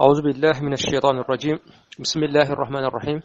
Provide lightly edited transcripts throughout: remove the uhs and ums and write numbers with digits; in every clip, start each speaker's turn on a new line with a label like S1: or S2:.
S1: أعوذ بالله من الشيطان الرجيم. بسم الله الرحمن الرحيم.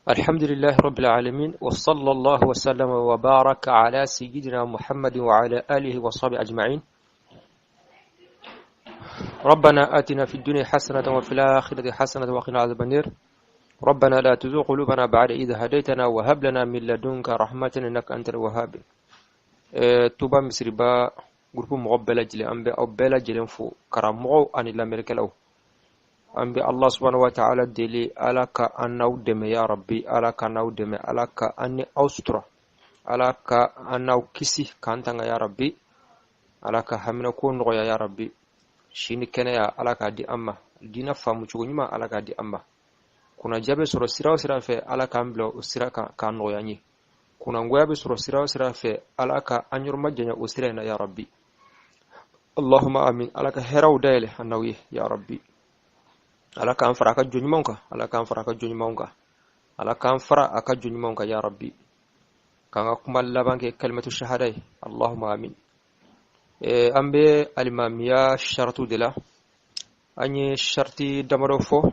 S1: الحمد لله رب العالمين، وصلى الله وسلم وبارك على سيدنا محمد وعلى آله وصحبه أجمعين. ربنا آتنا في الدنيا حسنة وفي الآخرة حسنة وقنا عذاب النار. ربنا لا تزغ قلوبنا بعد إذ هديتنا وهب لنا من لدنك رحمة إنك أنت الوهاب. Tuba Misiriba groupe mɔgɔ bɛɛ lajɛlen, an bɛ aw bɛɛ lajɛlen fo, karamɔgɔw ani lamɛnnikɛlaw. An bɛ Allah subhanahu wa ta'ala deli, Ala ka an n'aw dɛmɛ, ya Rabbi, Ala ka n'aw dɛmɛ, Ala ka an ni aw sutura, Ala ka an n'aw kisi k'an tanga, ya Rabbi, Ala ka haminako nɔgɔya, ya Rabbi, si ni kɛnɛya Ala k'a di an ma, diinɛ faamu cogo ɲuman Ala k'a di an ma, kunnaja bɛ sɔrɔ sira o sira fɛ, Ala k'an bila o sira kan k'a nɔgɔya an ye, kunnangoya bɛ sɔrɔ sira o sira fɛ, Ala ka an yɔrɔ majanya o sira in na, ya Rabbi, Allahumma amin. Ala ka hɛrɛw dayɛlɛ an n'aw ye, ya Rabbi. Ala k'an fara a ka jɔn ɲumanw kan, Ala k'an fara a ka jɔn ɲumanw kan, Ala k'an fara a ka jɔn ɲumanw kan, ya Rabbi, k'an ka kuma laban kɛ kalimatu shahada ye, Allahumma amin. An bɛ alimamiya sharatu de la. An ye sharti damadɔ fɔ.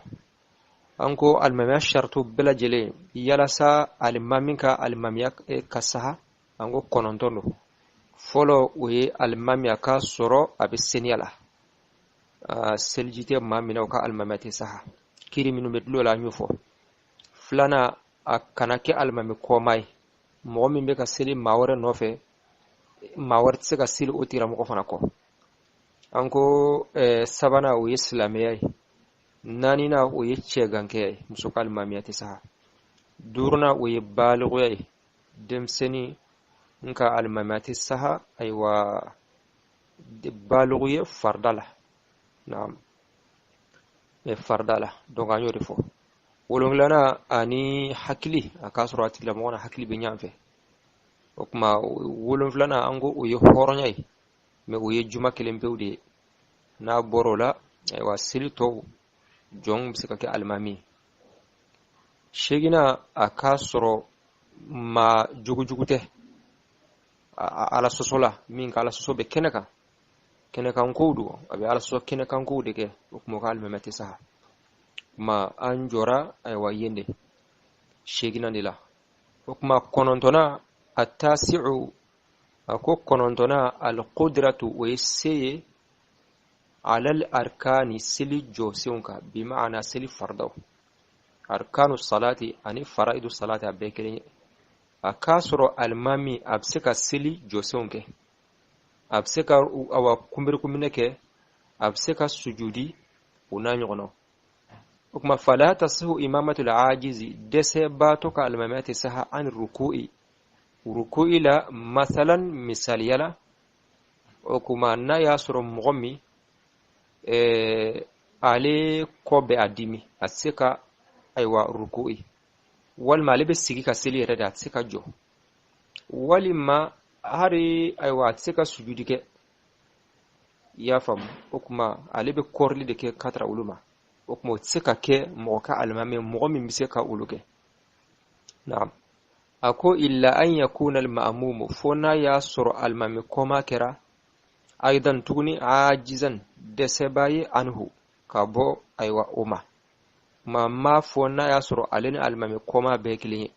S1: An ko alimamiya sharatu bɛɛ lajɛlen yalasa alimami ka alimamiya ka saha, an ko 9 don. Fɔlɔ, o ye alimami a ka sɔrɔ a bɛ seniya la. Seliji tɛ maa min na, o ka alimamiya tɛ saha. Kiri minnu bɛ dulon la, an y'o fɔ. Filanan, a kana kɛ alimami kɔma ye, mɔgɔ min bɛ ka seli maa wɛrɛ nɔfɛ, maa wɛrɛ tɛ se ka seli o tigilamɔgɔ fana kɔ. An ko sabanan, o ye silamɛya ye. Naaninan, o ye cɛgankɛya ye, muso ka alimamiya tɛ saha. Duurunan, o ye balikuya ye, denmisɛnnin nka alimamiya tɛ saha, ayiwa, baliku ye farida la. Naam, farida la. Donc an y'o de fɔ. Wolonfilanan, ani hakili, a k'a sɔrɔ a tigilamɔgɔ na hakili bɛ ɲɔgɔn fɛ. O tuma wolonfilanan, an ko o ye hɔrɔnya ye, mɛ o ye juma kelen pewu de ye. N'a bɔra o la, ayiwa, seli tɔw jɔn bɛ se ka kɛ alimami ye. Seeginnan, a k'a sɔrɔ maa jogojugu tɛ, ala sɔsɔ la, min ka ala sɔsɔ bɛ kɛnɛ kan, kɛnɛkan kow don, a bɛ ala sɔsɔ kɛnɛkan kow de kɛ, o tuma o ka alimamiya tɛ saha. Kuma an jɔra, ayiwa, yen de, seeginnan de la. O tuma kɔnɔntɔnnan, atasi'u, a ko kɔnɔntɔnnan, alqudratu, o ye se ye, alal arkani, seli jɔsenw kan, bimaana seli faridaw, arkanu salati ani faraidu salati, a bɛɛ kelen ye. A k'a sɔrɔ alimami a bɛ se ka seli jɔsenw kɛ, a bɛ se ka awa kunberekunminɛ kɛ, a bɛ se ka sujudi, o n'a ɲɔgɔnnaw. O tuma fala tasihu imamatul ajizi, dɛsɛbaatɔ ka alimamiya tɛ saha, an ruku'i, ruku'i la, masalan, misaliya la. O tuma n'a y'a sɔrɔ mɔgɔ min ale kɔ bɛ a dimi, a tɛ se ka, ayiwa, ruku'i, walima ale bɛ sigi ka seli yɛrɛ de, a tɛ se ka jɔ, walima hali, ayiwa, a tɛ se ka sujudi kɛ, i y'a faamu. O tuma ale bɛ kɔrili de kɛ ka tara olu ma. O tuma o tɛ se ka kɛ mɔgɔ ka alimami, mɔgɔ min bɛ se ka olu kɛ. Naam, a ko illa an yakuna al-ma'mumu, fo n'a y'a sɔrɔ alimami kɔma kɛra aidan tuguni ajizan, dɛsɛba ye, anhu, ka bɔ, ayiwa, o ma. Ma m'a fɔ n'a y'a sɔrɔ ale ni alimami kɔma bɛɛ kelen ye,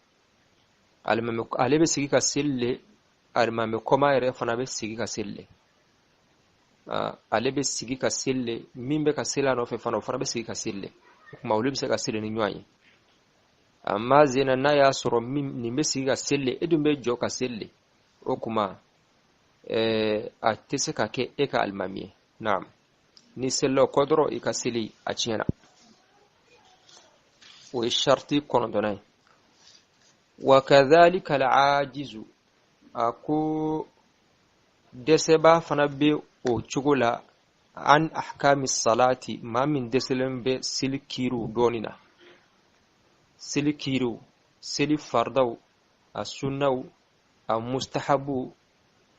S1: alimami ale bɛ sigi ka seli le, alimami kɔma yɛrɛ fana bɛ sigi ka seli le, ale bɛ sigi ka seli le, min bɛ ka seli a nɔfɛ fana, o fana bɛ sigi ka seli le. O tuma olu bɛ se ka seli ni ɲɔgɔn ye. Amma zena, n'a y'a sɔrɔ min nin bɛ sigi ka seli le, e dun bɛ jɔ ka seli le, o tuma a tɛ se ka kɛ e ka alimami ye. Naam, ni selila o kɔ dɔrɔn, i ka seli a tiɲɛna. O ye sharti 9nan ye. Wa kadhalika al-ajizu, a ko dɛsɛba fana bɛ o cogo la, an ahkami salati, maa min dɛsɛlen bɛ seli kiiriw dɔɔni na, seli kiiriw, seli faridaw, a sunnaw, a mustahabu,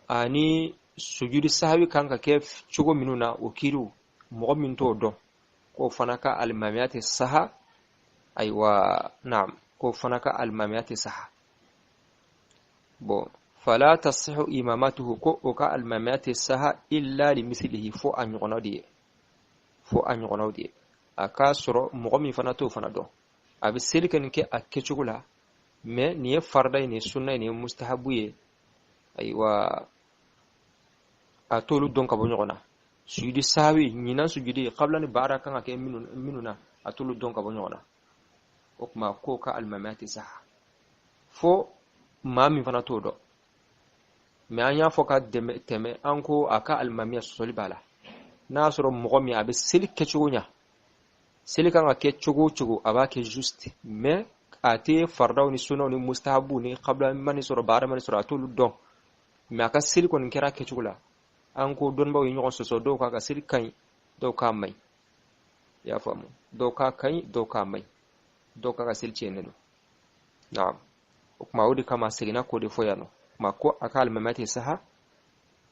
S1: ani sujudi sahawi kan ka kɛ cogo minnu na, o kiiriw, mɔgɔ min t'o dɔn, k'o fana ka alimamiya tɛ saha. Ayiwa, naam, k'o fana ka alimamiya tɛ saha. Bon, fala tasihu imamatuhu, ko o ka alimamiya tɛ saha, illa li mislihi, fo a ɲɔgɔnnaw de ye, fo a ɲɔgɔnnaw de ye. A k'a sɔrɔ mɔgɔ min fana t'o fana dɔn, a bɛ seli kɛ nin kɛ a kɛcogo la, mais nin ye farida ye, nin ye sunna ye, nin ye mustahabu ye, ayiwa a t'olu dɔn ka bɔ ɲɔgɔn na. Sujudi sahawi, ɲinan sujudi kabila ni baara kan ka kɛ minnu na, a t'olu dɔn ka bɔ ɲɔgɔn na. O tuma k'o ka alimamiya tɛ saha fo maa min fana t'o dɔn. Mais an y'a fɔ ka tɛmɛ, an ko a ka alimamiya sɔsɔli b'a la. N'a y'a sɔrɔ mɔgɔ min a bɛ seli kɛcogo ɲa, seli kan ka kɛ cogo o cogo, a b'a kɛ juste, mais a tɛ faridaw ni sunnaw ni mustahabu ni kabila ma nin sɔrɔ, baara ma nin sɔrɔ, a t'olu dɔn, mais a ka seli kɔni kɛra kɛcogo la. An ko dɔnnibaw ye ɲɔgɔn sɔsɔ, dɔw k'a ka seli ka ɲi, dɔw k'a man ɲi. I y'a faamu, dɔw k'a ka ɲi, dɔw k'a man ɲi, dɔw k'a ka seli tiɲɛnen don. Naam, o tuma o de kama a seginna k'o de fɔ yan nɔ. O tuma ko a ka alimamiya tɛ saha,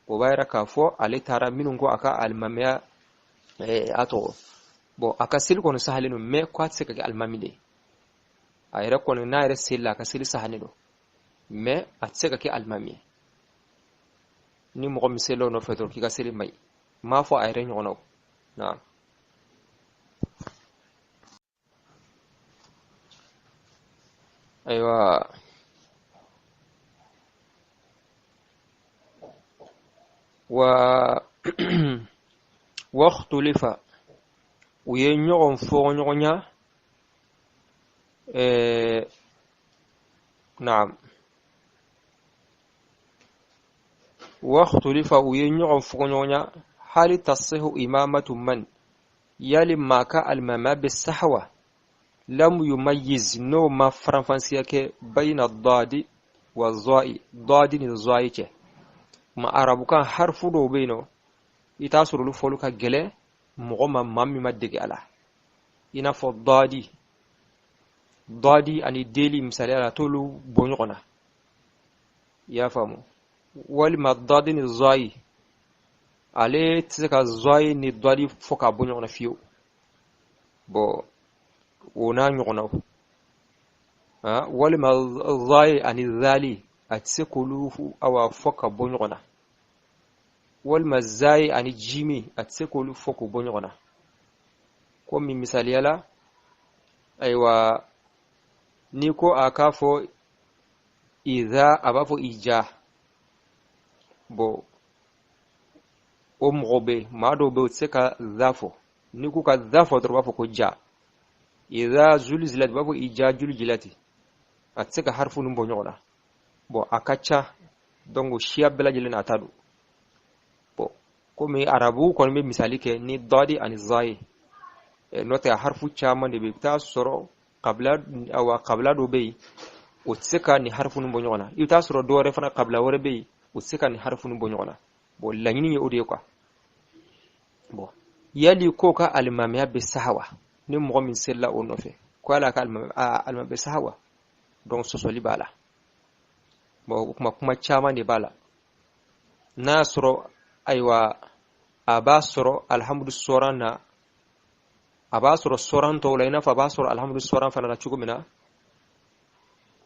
S1: o b'a yira k'a fɔ ale taara minnu ko a ka alimamiya, a tɔgɔ bon, a ka seli kɔni sahalen don, mais ko a tɛ se ka kɛ alimami de ye. A yɛrɛ kɔni n'a yɛrɛ selila, a ka seli sahalen don, mais a tɛ se ka kɛ alimami ye. Ni mɔgɔ min selila o nɔfɛ dɔrɔn, k'i ka seli man ɲi. N m'a fɔ a yɛrɛ ɲɔgɔnnaw. Naam. Ayiwa, wa wakhtulifa, u ye ɲɔgɔn fɔɲɔgɔnya. Naam, wakhtulifa, u ye ɲɔgɔn fɔɲɔgɔnya. Hali tasihu imamatu man, yali maa ka alimamiya bɛ sahawa, lam yumayyiz, n'o ma faranfasiya kɛ, bayna dadi wa zai, dadi ni zai cɛ. Ma arabukan harfu dɔw bɛ yen nɔ, i t'a sɔrɔ olu fɔli ka gɛlɛn mɔgɔ ma, maa min ma dege a la. I n'a fɔ dadi, dadi ani deli misaliya la, a t'olu bɔ ɲɔgɔn na. I y'a faamu? Walima dadi ni zai, ale tɛ se ka zai ni dadi fɔ k'a bɔ ɲɔgɔn na fiyewu. Bon, o n'a ɲɔgɔnnaw. Walima zai ani zali, a tɛ se k'olu awa fɔ ka bɔ ɲɔgɔn na. Walima zai ani jimi, a tɛ se k'olu fɔ k'o bɔ ɲɔgɔn na. Komi misaliya la, ayiwa, n'i ko a k'a fɔ iza, a b'a fɔ ija. Bon, o mɔgɔ bɛ yen, maa dɔw bɛ yen, u tɛ se ka za fɔ. N'i ko ka za fɔ dɔrɔn, u b'a fɔ ko ja. Iza zulzilati, u b'a fɔ ija julzilati. A tɛ se ka harifu ninnu bɔ ɲɔgɔn na. Bon, a ka ca, donc siya bɛɛ lajɛlen n'a ta don. Bon, komi arabu kɔni bɛ misali kɛ ni dadi ani za ye, n'o tɛ a harifu caman de bɛ yen. I bɛ taa sɔrɔ kabila, awa kabila dɔ bɛ yen, o tɛ se ka nin harifu ninnu bɔ ɲɔgɔn na. I bɛ taa sɔrɔ dɔ wɛrɛ fana, kabila wɛrɛ bɛ yen, o tɛ se ka nin harifu ninnu bɔ ɲɔgɔn na. Bon, laɲini ye o de ye quoi. Bon, yali ko ka alimamiya bɛ saha wa? Ni mɔgɔ min selila o nɔfɛ, ko ala ka alimamiya bɛ saha wa? Donc sɔsɔli b'a la. Bon, o kuma caman de b'a la. N'a y'a sɔrɔ, ayiwa, a b'a sɔrɔ alihamudu sɔran na, a b'a sɔrɔ sɔran tɔw la, i n'a fɔ a b'a sɔrɔ alihamudu sɔran fana la cogo min na,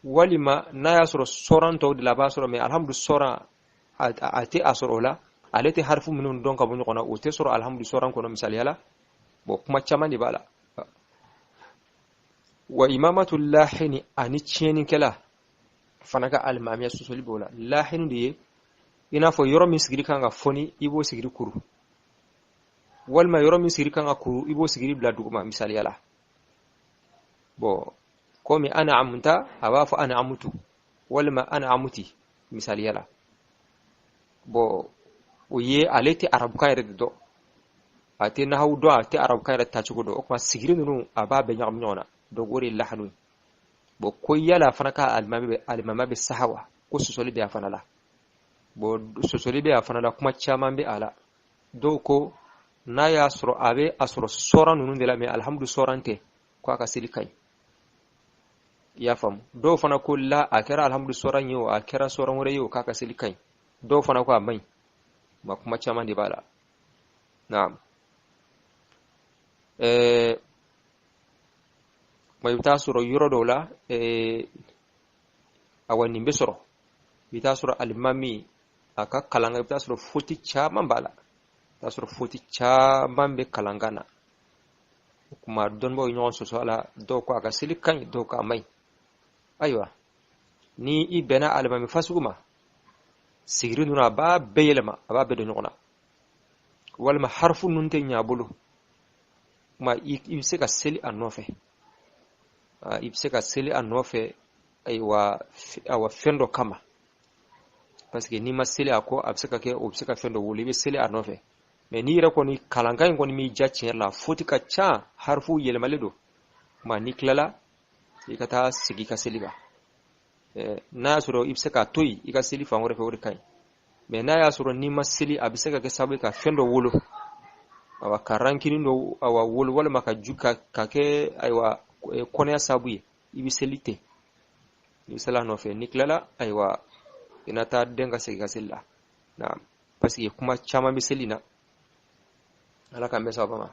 S1: walima n'a y'a sɔrɔ sɔran tɔw de la a b'a sɔrɔ, mais alihamudu sɔran a tɛ a sɔrɔ o la, ale tɛ harifu minnu dɔn ka bɔ ɲɔgɔn na, o tɛ sɔrɔ alihamudu sɔran kɔnɔ misaliya la. Bon, kuma caman de b'a la. Wa imamatu lahini, ani tiɲɛnikɛla fana ka alimamiya sɔsɔli b'o la. Lahini de ye i n'a fɔ yɔrɔ min sigiri kan ka fɔni, i b'o sigiri kuru, walima yɔrɔ min sigiri kan ka kuru, i b'o sigiri bila duguma misaliya la. Bon, komi ana amuta, a b'a fɔ ana amutu, walima ana amuti misaliya la. Bon, o ye ale tɛ arabukan yɛrɛ de dɔn, a tɛ nahawu dɔn, a tɛ arabukan yɛrɛ tacogo dɔn. O tuma sigiri ninnu a b'a bɛɛ ɲagami ɲɔgɔn na. Donc o de ye lahanu ye. Bon, ko yala a fana ka alimamiya bɛ saha wa? Ko sɔsɔli bɛ a fana la. Bon, sɔsɔli bɛ a fana la, kuma caman bɛ a la. Dɔw ko n'a y'a sɔrɔ a bɛ a sɔrɔ sɔran ninnu de la, mais alihamudu sɔran tɛ, ko a ka seli ka ɲi. I y'a faamu? Dɔw fana ko la, a kɛra alihamudu sɔran ye o, a kɛra sɔran wɛrɛ ye o, k'a ka seli ka ɲi. Dɔw fana ko a man ɲi. Ma kuma caman de b'a la. Naam. Ma i bɛ taa sɔrɔ yɔrɔ dɔw la, awa nin bɛ sɔrɔ. I bɛ taa sɔrɔ alimami a ka kalan, i bɛ taa sɔrɔ foti caman b'a la. I bɛ taa sɔrɔ foti caman bɛ kalankan na. O Kuma dɔnnibaw ye ɲɔgɔn sɔsɔ a la, dɔw ko a ka seli ka ɲi, dɔw ko a man ɲi. Ayiwa, ni i bɛnna alimami fasugu ma, sigiri ninnu a b'a bɛɛ yɛlɛma, a b'a bɛɛ don ɲɔgɔn na, walima harifu ninnu tɛ ɲɛ a bolo. Kuma i bɛ se ka seli a nɔfɛ, i bɛ se ka seli a nɔfɛ, ayiwa, awa fɛn dɔ kama, parce que n'i ma seli a kɔ, a bɛ se ka kɛ o bɛ se ka fɛn dɔ wolo, i bɛ seli a nɔfɛ. Mais n'i yɛrɛ kɔni kalankan in kɔni m'i ja tiɲɛ yɛrɛ la, foti ka ca, harifu yɛlɛmalen don. Kuma n'i tilala, i ka taa sigi i ka seli kan. N'a y'a sɔrɔ i bɛ se k'a to yen i ka seli fan wɛrɛ fɛ, o de ka ɲi. Mais n'a y'a sɔrɔ n'i ma seli, a bɛ se ka kɛ sababu ye ka fɛn dɔ wolo, awa ka rankini dɔ awa wolo, walima ka ju ka kɛ ayiwa kɔnɛya sababu ye, i bɛ seli ten, i bɛ seli a nɔfɛ. N'i tilala, ayiwa, i na taa den ka segin ka seli la. Naam, parce que kuma caman bɛ seli na. Ala k'an bɛn sababa ma.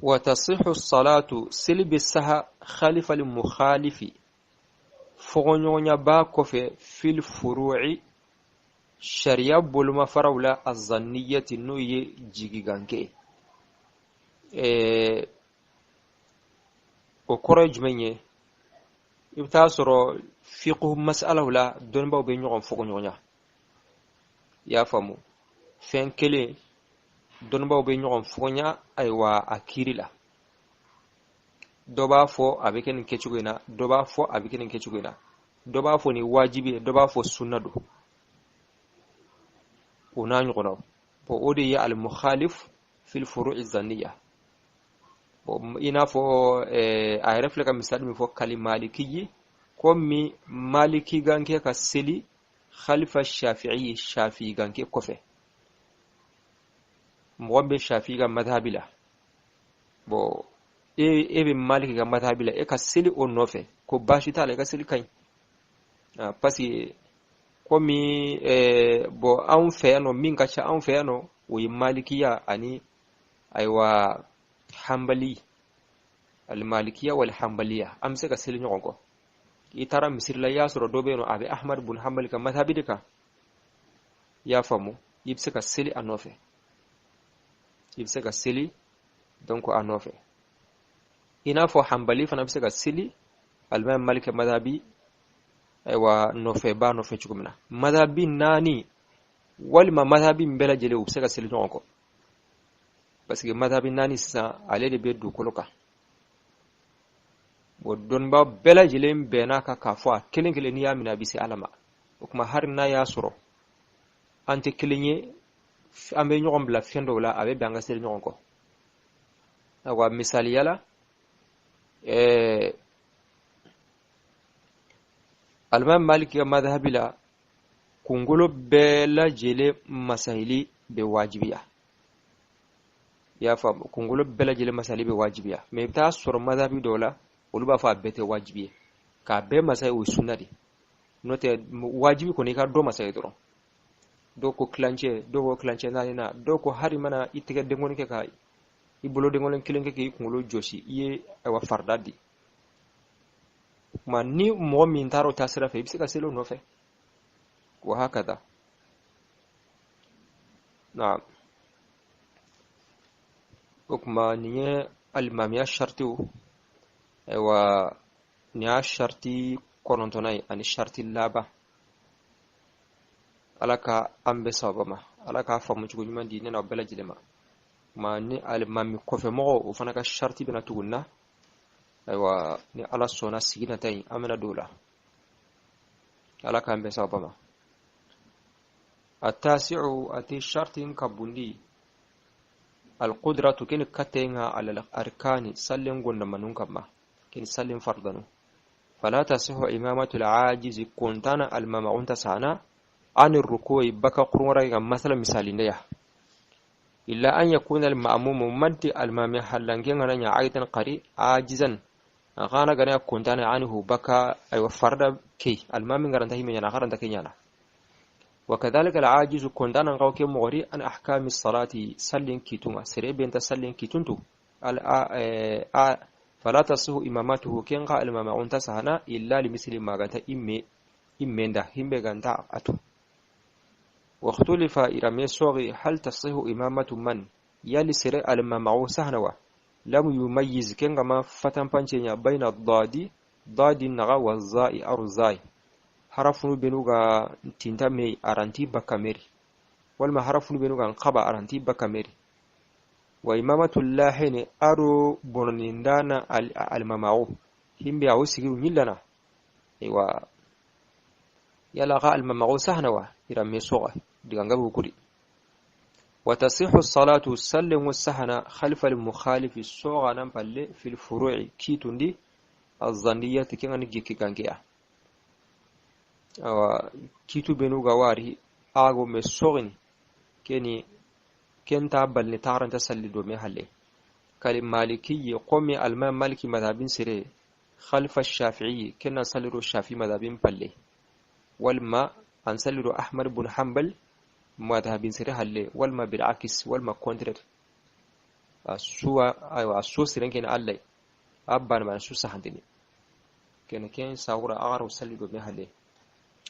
S1: Wa tasihu salatu, seli bɛ saha khalifa al mukhalifi, fɔgɔɲɔgɔnyaba kɔfɛ, fil furu'i, sariya bolomafaraw la, azanniyati, n'o ye jigiganke. O kɔrɔ ye jumɛn ye? I bɛ taa sɔrɔ fiqhu mas'alaw la, dɔnnibaw bɛ ɲɔgɔn fɔgɔɲɔgɔnya. I y'a faamu, fɛn kelen dɔnnibaw bɛ ɲɔgɔn fɔgɔnya, ayiwa, a kiiri la. Dɔ b'a fɔ a bɛ kɛ nin kɛcogo in na, dɔ b'a fɔ a bɛ kɛ nin kɛcogo in na, dɔ b'a fɔ nin wajibi ye, dɔ b'a fɔ sunna don, o n'a ɲɔgɔnnaw. Bon, o de ye al-mukhalif fil furu'i zanniya. Bon, i n'a fɔ a yɛrɛ filɛ ka misali min fɔ, kali maliki ye, komi maliki gankɛ ka seli khalifa shafi'i, shafi'i gankɛ kɔfɛ, mɔgɔ bɛ shafi'i ka madhabi la. Bon, e bɛ maliki ka madhabi la, e ka seli o nɔfɛ, ko baasi t'a la, i ka seli ka ɲi. Parce que komi bon, anw fɛ yan nɔ, min ka ca anw fɛ yan nɔ, o ye malikiya ani ayiwa hanbali, alimalikiya wali hanbaliya, an bɛ se ka seli ɲɔgɔn kɔ. I taara misiri la, i y'a sɔrɔ dɔ bɛ yen nɔ, a bɛ Ahmad bun Hanbali ka madhabi de kan, i y'a faamu, i bɛ se ka seli a nɔfɛ, i bɛ se ka seli donc a nɔfɛ. I n'a fɔ hanbali fana bɛ se ka seli alimami Malik ka madhabi ayiwa nɔfɛ, ba nɔfɛ cogo min na. Madhabi naani walima madhabi min bɛɛ lajɛlen, u bɛ se ka seli ɲɔgɔn kɔ, parce que madhabi naani sisan ale de bɛ dugukolo kan. Bon, dɔnniba bɛɛ lajɛlen bɛnna kan k'a fɔ a kelen kelen n'i y'a minɛ a bɛ se Ala ma. O tuma hali n'a y'a sɔrɔ an tɛ kelen ye, an bɛ ɲɔgɔn bila fɛn dɔw la, a bɛ bɛn an ka seli ɲɔgɔn kɔ. Ayiwa, misaliya la, alimami Maliki ka madhabi la, kunkolo bɛɛ lajɛlen masahili bɛ wajibiya. I y'a faamu, kunkolo bɛɛ lajɛlen masahili bɛ wajibiya. Mais i bɛ taa sɔrɔ madhabi dɔw la, olu b'a fɔ a bɛɛ tɛ wajibi ye, k'a bɛɛ masayi o ye sunna de, n'o tɛ wajibi kɔni i ka dɔ masayi dɔrɔn. Dɔw ko kilancɛ, dɔw ko kilancɛ naani na, dɔw ko hali mana i tɛgɛ denkɔni kɛ ka i bolo denkɔni kelen kɛ k'i kunkolo jɔsi, i ye ayiwa farida di. Kuma ni mɔgɔ min taara o taasira fɛ, i bɛ se ka seli o nɔfɛ. Wa hakada. Naam. O kuma nin ye alimamiya saritiw, ayiwa, nin y'a sariti kɔnɔntɔnnan ye ani sariti laban. Ala ka an bɛɛ sababa ma, Ala k'a faamu cogo ɲuman di ne n'aw bɛɛ lajɛlen ma. Kuma ni alimami kɔfɛmɔgɔw, o fana ka sariti bɛna tugu na. Ayiwa, ni Ala sɔnna sigi nata in, an bɛna don o la. Ala k'an bɛn sababa ma. Atasi'u, ati shartin ka bundi alqudratu kini katenga ala arkani sallen gonda manun kamma kini sallen fardanu fala tasihu imamatu al-ajizi kuntana al-mama'unta sana an ruku'i baka qurwara ga masala misali ne ya illa an yakuna al-ma'mumu maddi al-mami halangen ngana aidan qari ajizan gana gana kuntana anhu baka ay farda kay al-mami ngaranta himenya na garanta kenyana وكذلك العاجز كوندانا غوكي مغري عن أحكام الصلاة سلين كيتوما سري بنت سلين كيتونتو فلا تصح إمامته كينغا الماما أنت سهنا إلا لمثل ما غتا إمي Himmenda himbe ganta atu. واختلف إرمي صغي هل تصح إمامة من يلي سر الممعو سهنوا لم يميز كنغما فتن بانشينيا بين الضاد ضاد النغا والزاء أرزاي harafunu benu ga tinta me aranti bakameri walma harafunu benu ga nkaba aranti bakameri wa imamatu lahene aro bononindana almamawo himbe awo sigiru ñillana ewa yala ga almamawo sahanawa ira me soga diga ngabu kuri. وتصح الصلاة سلم السهنة خلف المخالف الصغى نمبل في الفروع كيتوندي الظنية كيغاني جيكي كانكيا awa kitu benu ga wari ago me sogini keni kenta balni taranta salli do me halle kali malikiyyi qomi alma maliki madhabin sire khalfa shafi'i kena salliro shafi madhabin palle walma an salliro Ahmad bin Hanbal madhabin sire halle walma bil akis walma contraire asuwa aywa asu siren kena allai abban man su sahandini kena ken sawura agaro salli do me halle.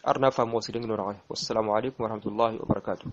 S1: أرنا فموسرين. والسلام عليكم ورحمة الله وبركاته.